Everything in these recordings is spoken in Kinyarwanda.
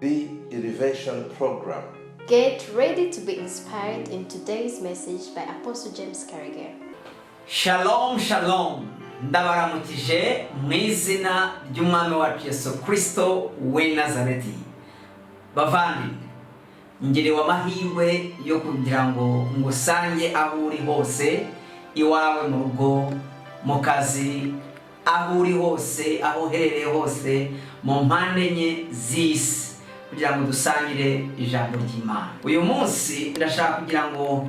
The Elevation Program. Get ready to be inspired in today's message by Apostle James Karegeya. Shalom, shalom! Ndabaramukije mu izina ry'Umwami wacu Yesu Kirisito w'i Nazareti. Bavandimwe, ngiriwe amahirwe yo kugira ngo ngusange aho uri hose, iwawe mu rugo, mu kazi, aho uri hose, aho uherereye hose mu mpande enye z'isi, kugira ngo dusangire ijambo ry'Imana. Uyu munsi ndashaka kugira ngo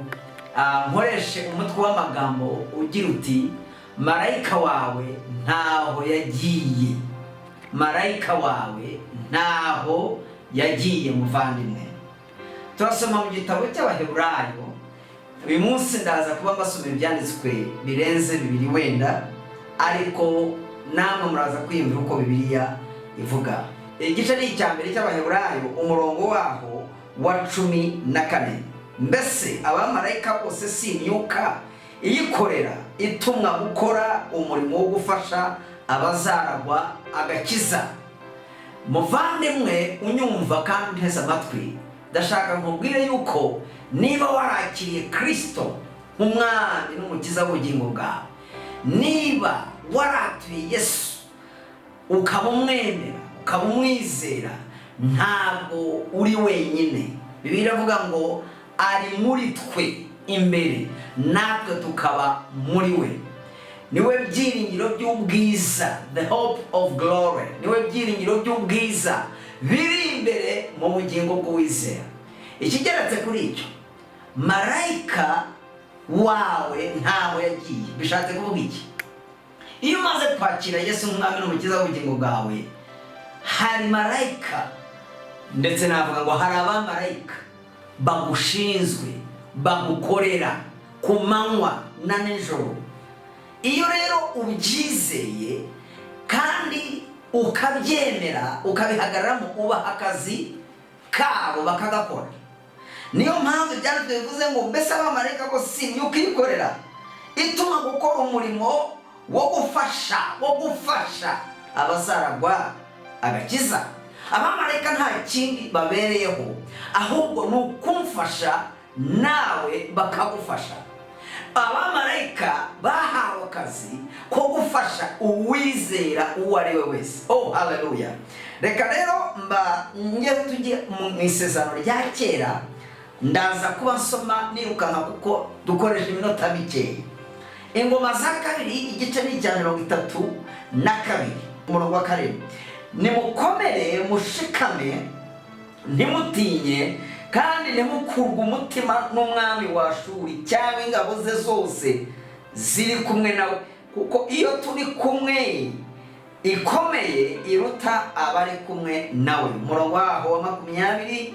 nkoreshe umutwe w'amagambo ugira uti: "Marayika wawe ntaho yagiye." Marayika wawe ntaho yagiye. Muvandimwe, turasoma mu gitabo cy'Abaheburayo. Uyu munsi ndaza kuba mbasoma ibyanditswe birenze bibiri wenda, ariko namwe muraza kwiyumvira uko Bibiliya ivuga. Igice ni icya mbere cy'Abaheburayo, umurongo waho wa 14: "Mbese abamarayika bose si imyuka iyikorera, itumwa gukora umurimo wo gufasha abazaragwa agakiza?" Muvandimwe unyumva kandi unteze amatwi, ndashaka nkubwire yuko niba warakiriye Kirisito nk'Umwami n'Umukiza w'ubugingo bwawe, niba waratuye Yesu, ukaba umwemera, ukaba umwizera, ntabwo uri wenyine. Bibiliya iravuga ngo ari muri twe imbere, natwe tukaba muri we. Niwe byiringiro by'ubwiza, the hope of glory. Niwe byiringiro by'ubwiza biri imbere mu bugingo bw'uwizera. Ikigeretse kuri icyo, marayika wawe ntaho yagiye. Bishatse kuvuga iki? Iyo umaze kwakira Yesu nk'Umwami n'Umukiza w'ubugingo bwawe, hari marayika, ndetse navuga ngo hari abamarayika bagushinzwe, bagukorera ku manywa na nijoro. Iyo rero ubyizeye kandi ukabyemera, ukabihagararamo, ubaha akazi kabo bakagakora. Niyo mpamvu Ibyanditswe bivuze ngo: "Mbese abamarayika ko si imyuka iyikorera, ituma gukora umurimo wo gufasha abazaragwa agakiza?" Abamarayika nta kindi babereyeho, ahubwo ni ukumfasha nawe bakagufasha. Abamarayika bahawe akazi ko gufasha uwizera uwo ari we wese. Oh, haleluya! Reka rero mba njye tujye mu Isezerano rya Kera. Ndaza kuba nsoma nirukanka kuko dukoresha iminota mikeya. Ingoma za Kabiri, igice ni icya 32, umurongo wa 7: "Nimukomere, mushikame, ntimutinye kandi ntimukurwe umutima n'umwami wa Shuri cyangwa ingabo ze zose ziri kumwe nawe, kuko iyo turi kumwe ikomeye iruta abari kumwe nawe." Umurongo waho wa 20: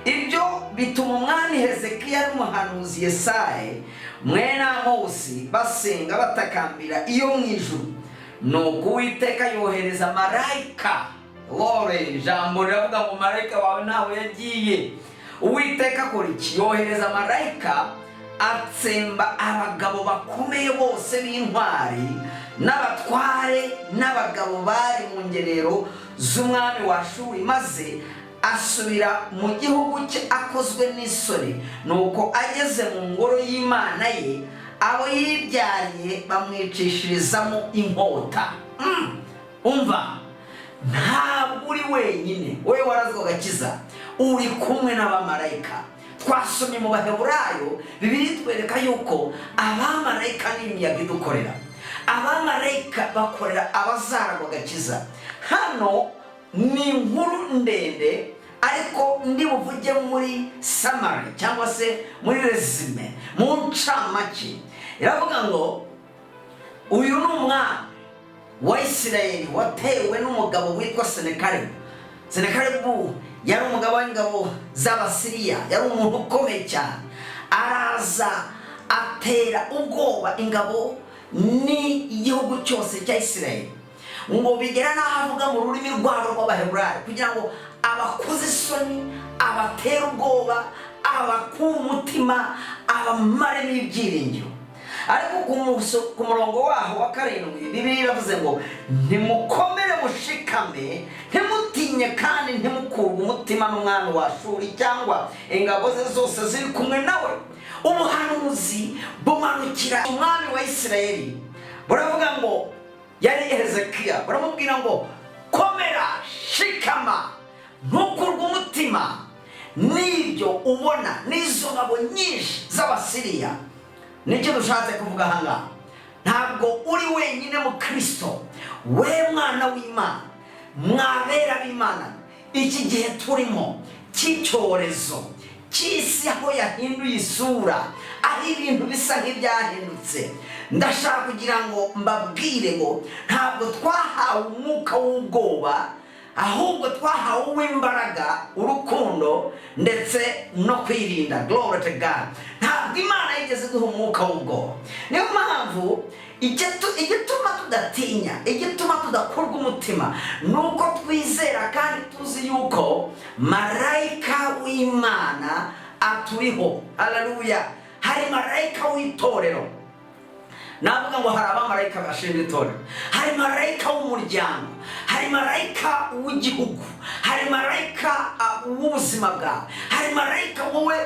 "Ibyo bituma Umwami Hezekiya n'umuhanuzi Yesaye mwene Amosi basenga batakambira iyo mu ijuru, nuko Uwiteka yohereza marayika." Lore, ijambo riravuga ngo marayika wawe ntawe yagiye. Uwiteka akora iki? Yohereza marayika, atsemba abagabo bakomeye bose b'intwari n'abatware n'abagabo bari mu ngerero z'umwami wa Shuri, maze asubira mu gihugu cye akozwe n'isoni. Nuko ageze mu ngoro y'imana ye, abo yibyariye bamwicishirizamo inkota. Umva, ntabwo uri wenyine. Wowe warazwe agakiza, uri kumwe n'abamarayika. Twasomye mu Baheburayo, Bibiliya itwereka yuko abamarayika ni imiyaga idukorera. Abamarayika bakorera abazaragwa agakiza. Hano ni inkuru ndende, ariko ndi buvuge muri summary cyangwa se muri résumé, mu ncamake. Iravuga ngo uyu ni umwami wa Isirayeli watewe n'umugabo witwa Senakeribu. Senakeribu yari umugabo w'ingabo z'Abasiriya, yari umuntu ukomeye cyane. Araza atera ubwoba ingabo n'igihugu cyose cya Isirayeli, ngo bigera n'aho avuga mu rurimi rwabo rw'Abaheburayo kugira ngo abakoze isoni, abatere ubwoba, abakure umutima, abamaremo ibyiringiro. Ariko ku murongo waho wa 7, Bibiliya iravuze ngo: "Ntimukomere, mushikame, ntimutinye." Ntimutinye kandi ntimukurwe umutima n'umwami wa Ashuri cyangwa ingabo ze zose ziri kumwe nawe. Ubuhanuzi bumanukira umwami wa Isirayeli, buravuga ngo, yari Hezekiya, buramubwira ngo: "Komera, shikama, ntukurwe umutima n'ibyo ubona, n'izo ngabo nyinshi z'Abasiriya." Nicyo dushatse kuvuga ahangaha: ntabwo uri wenyine mu Kirisito. We mwana w'Imana, mwabera b'Imana, iki gihe turimo cy'icyorezo cy'isi, aho yahinduye isura, aho ibintu bisa nk'ibyahindutse, ndashaka kugira ngo mbabwire ngo ntabwo twahawe umwuka w'ubwoba, ahubwo twahawe uw'imbaraga, urukundo ndetse no kwirinda. Glory to God. Ntabwo Imana yigeze iduha umwuka w'ubwoba. Niyo mpamvu igituma tudatinya, igituma tudakurwa umutima, ni uko twizera kandi tuzi yuko marayika w'Imana aturiho. Haleluya! Hari marayika w'itorero. Navuga ngo hari abamarayika bashinzwe itorero, hari marayika w'umuryango, hari marayika w'igihugu, hari marayika w'ubuzima bwawe, hari marayika wowe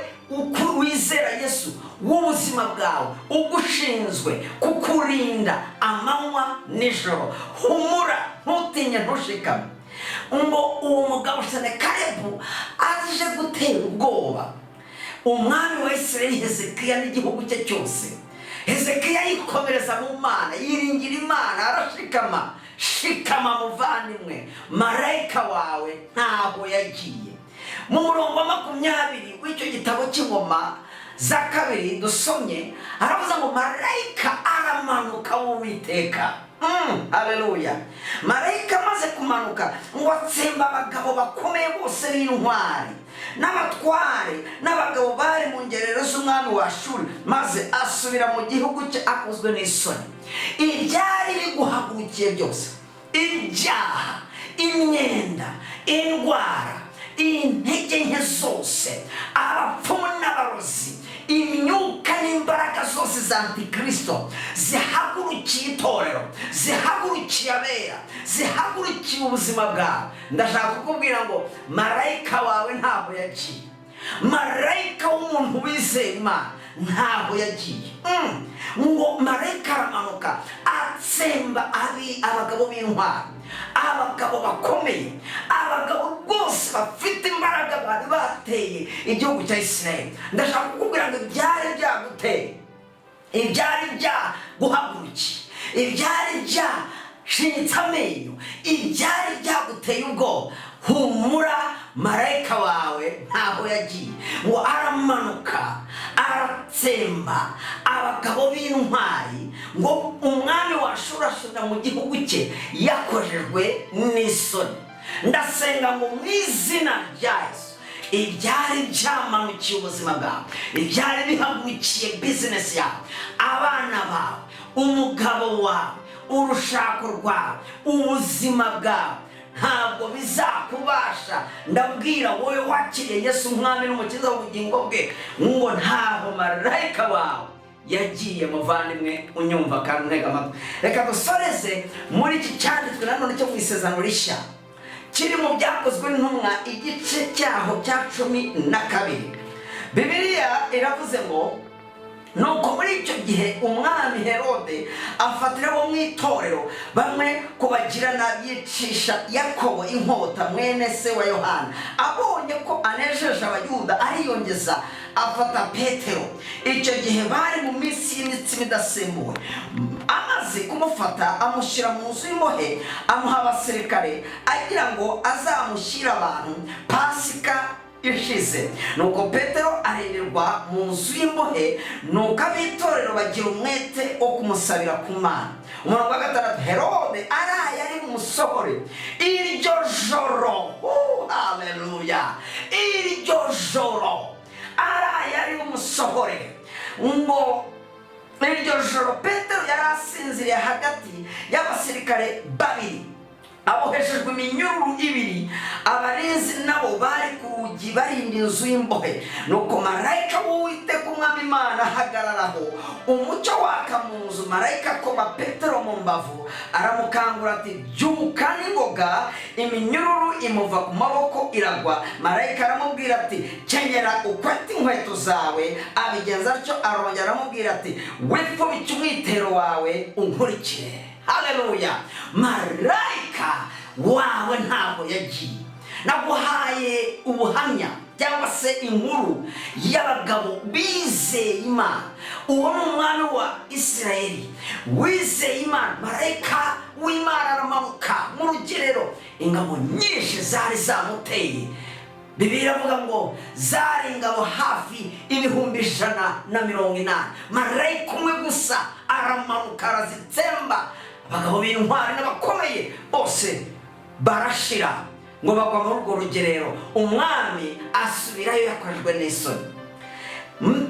wizera Yesu w'ubuzima bwawe, ugushinzwe kukurinda amanywa nijoro. Humura, ntutinye, ntushikame. Ngo uwo mugabo Senakeribu aje gutera ubwoba umwami wa Isirayeli Hezekiya n'igihugu cye cyose, Hezekiya yikomereza mu Mana, yiringira Imana, arashikama. Shikama muvandimwe, marayika wawe ntaho yagiye. Mu murongo wa 20 w'icyo gitabo cy'Ingoma za Kabiri dusomye, aravuze ngo: "Marayika aramanuka w'Uwiteka." Haleluya! Marayika amaze kumanuka ngo atsemba abagabo bakomeye bose b'intwari n'abatware n'abagabo bari mu ngerero z'umwami wa Ashuri, maze asubira mu gihugu cye akozwe n'isoni. Ibyari biguhagurukiye byose, ibyaha, imyenda, indwara, intege nke zose, abapfumu n'abarozi, imyuka n'imbaraga zose za antikristo zihagurukiye itorero, zihagurukiye abera, zihagurukiye ubuzima bwawe, ndashaka kukubwira ngo marayika wawe ntabwo yagiye. Marayika w'umuntu wizeye Imana ntabwo yagiye. Ngo marayika aramanuka atsemba abi abagabo b'intwari, abagabo bakomeye, abagabo rwose bafite imbaraga bari bateye igihugu cya Isirayeli. Ndashaka kukubwira ngo ibyari byaguteye, ibyari byaguhagurukiye, ibyari byashinyitse amenyo, ibyari byaguteye ubwoba, humura, marayika wawe ntaho yagiye. Ngo aramanuka aratsemba abagabo b'intwari, ngo umwami wa Ashuri asubira mu gihugu cye yakojejwe n'isoni. Ndasenga ngo mu izina rya Yesu, ibyari byamanukiye ubuzima bwawe, ibyari bihagurukiye bizinesi yawe, abana bawe, umugabo wawe, urushako rwawe, ubuzima bwawe, ntabwo bizakubasha. Ndabwira wowe wakiriye Yesu umwami n'umukiza w'ubugingo bwe ngo ntaho marayika wawe yagiye. Muvandimwe unyumva kandi untega amatwi, reka dusoreze muri iki cyanditswe nanone cyo mu Isezerano Rishya, kiri mu Byakozwe n'Intumwa, igice cyaho cya 12. Bibiliya iravuze ngo: "Nuko muri icyo gihe umwami Herode afatira bo mu itorero bamwe kubagirana, yicisha Yakobo inkota, mwene se wa Yohana. Abonye ko anejeje Abayuda, ariyongeza afata Petero. Icyo gihe bari mu minsi y'imitsima idasembuwe. Amaze kumufata amushyira mu nzu y'imbohe, amuha abasirikare, agira ngo azamushyire abantu Pasika ishize. Nuko Petero arindirwa mu nzu y'imbohe, nuko ab'itorero bagira umwete wo kumusabira ku Mana." Umurongo wa 6: "Herode araye ari bumusohore iryo joro." Oh, haleluya! Iryo joro araye ari bumusohore. Ngo iryo joro Petero yari asinziriye hagati y'abasirikare babiri, aboheshejwe iminyururu ibiri, abarinzi nabo bari ku rugi barinda inzu y'imbohe. Nuko marayika w'Uwiteka w'Umwami Imana ahagararaho, umucyo waka mu nzu. Marayika akoma Petero mu mbavu, aramukangura ati: "Byuka n'ingoga." Iminyururu imuva ku maboko iragwa. Marayika aramubwira ati: "Kenyera ukwete inkweto zawe." Abigenza atyo. Arongera aramubwira ati: "Wifubike umwitero wawe, unkurikire." Haleluya! Marayika wawe ntabwo yagiye. Naguhaye ubuhamya cyangwa se inkuru y'abagabo bizeye Imana. Uwo ni umwami wa Isirayeli wizeye Imana. Marayika w'Imana aramanuka mu rugerero, ingabo nyinshi zari zamuteye. Bibiliya iravuga ngo zari ingabo hafi 180,000. Marayika umwe gusa aramanuka, arazitsemba. Abagabo b'intwari n'abakomeye bose barashira, ngo bagwa muri urwo rugerero. Umwami asubirayo yakorejwe n'isoni.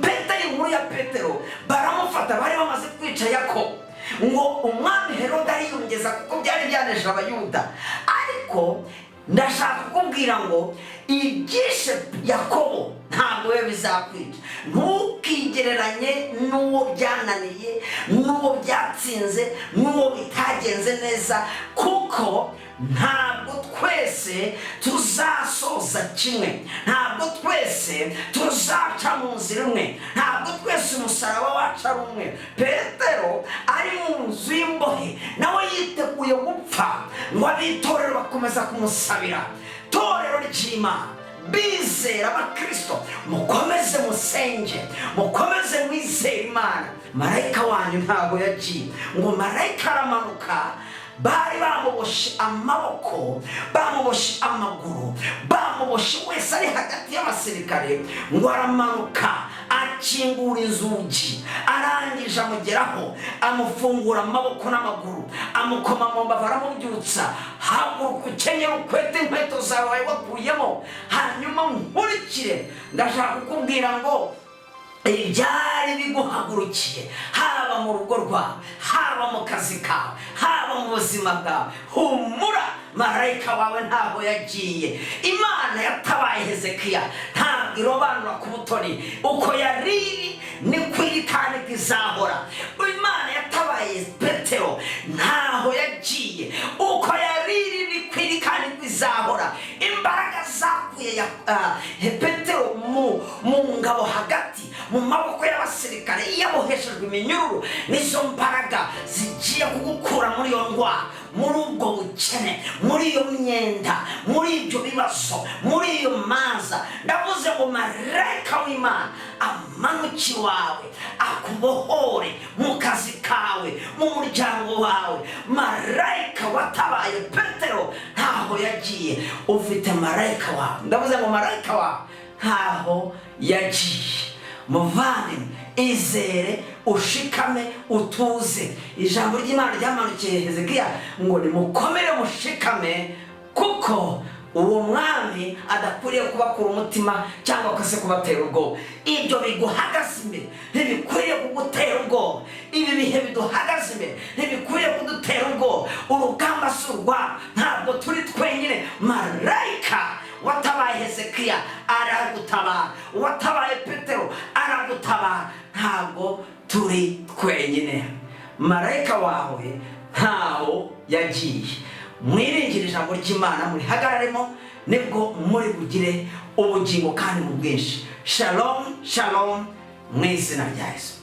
Petero, inkuru ya Petero, baramufata, bari bamaze kwica Yakobo. Ngo umwami Herode ariyongeza kuko byari byaneje Abayuda. Ariko ndashaka kukubwira ngo ibyishe Yakobo ntabwo biba bizakwica. Ntukigereranye n'uwo byananiye, n'uwo byatsinze, n'uwo bitagenze neza, kuko ntabwo twese tuzasoza kimwe, ntabwo twese tuzaca mu nzira imwe, ntabwo twese umusaraba wacu ari umwe. Petero ari mu nzu y'imbohe, nawe yiteguye gupfa, ngo ab'itorero bakomeza kumusabira. Torero ry'Imana, bizera abakristo, mukomeze musenge, mukomeze mwizere Imana. Marayika wanyu ntabwo yagiye. Ngo marayika aramanuka, bari bamuboshe amaboko, bamuboshe amaguru, bamuboshe wese ari hagati y'abasirikare. Ngo aramanuka, akingura inzugi, arangije amugeraho, amufungura amaboko n'amaguru, amukoma mu mbavu, aramubyutsa: "Haguruka, ukenyere, ukwete inkweto zawe wakuyemo, hanyuma nkurikire." Ndashaka kukubwira ngo ibyari biguhagurukiye, haba mu rugo rwawe, haba mu kazi kawe, haba mu buzima bwawe, humura, marayika wawe ntabwo yagiye. Imana yatabaye Hezekiya ntabwo irobanura ku butoni. Uko yari iri niko iri kandi izahora. Imana yatabaye Petero ntaho yagiye. Uko yari iri niko iri kandi izahora. Imbaraga zakuye Petero mu ngabo hagati, mu maboko y'abasirikare, yaboheshejwe iminyururu, nizo mbaraga zigiye kugukura muri iyo ndwara, muri ubwo bukene, muri iyo myenda, muri ibyo bibazo, muri iyo manza. Ndavuze ngo marayika w'Imana amanuke iwawe, akubohore mu kazi kawe, mu muryango wawe. Marayika watabaye Petero ntaho yagiye. Ufite marayika wawe. Ndavuze ngo marayika wawe ntaho yagiye. Muvandimwe, izere, ushikame, utuze. Ijambo ry'Imana ryamanukiye Hezekiya ngo: "Nimukomere, mushikame, kuko uwo mwami adakwiriye kubakura umutima cyangwa se kubatera ubwoba." Ibyo biguhagaze imbere ntibikwiriye kugutera ubwoba. Ibi bihe biduhagaze imbere ntibikwiriye kudutera ubwoba. Urugamba si urwabo, ntabwo turi twenyine. Marayika watabaye Hezekiya aragutabara, uwatabaye Petero aragutabara. Ntabwo turi twenyine. Marayika wawe ntaho yagiye. Mwiringire ijambo ry'Imana, murihagararemo, nibwo muri bugire ubugingo kandi mu bwinshi. Shalom, shalom, mu izina rya Yesu.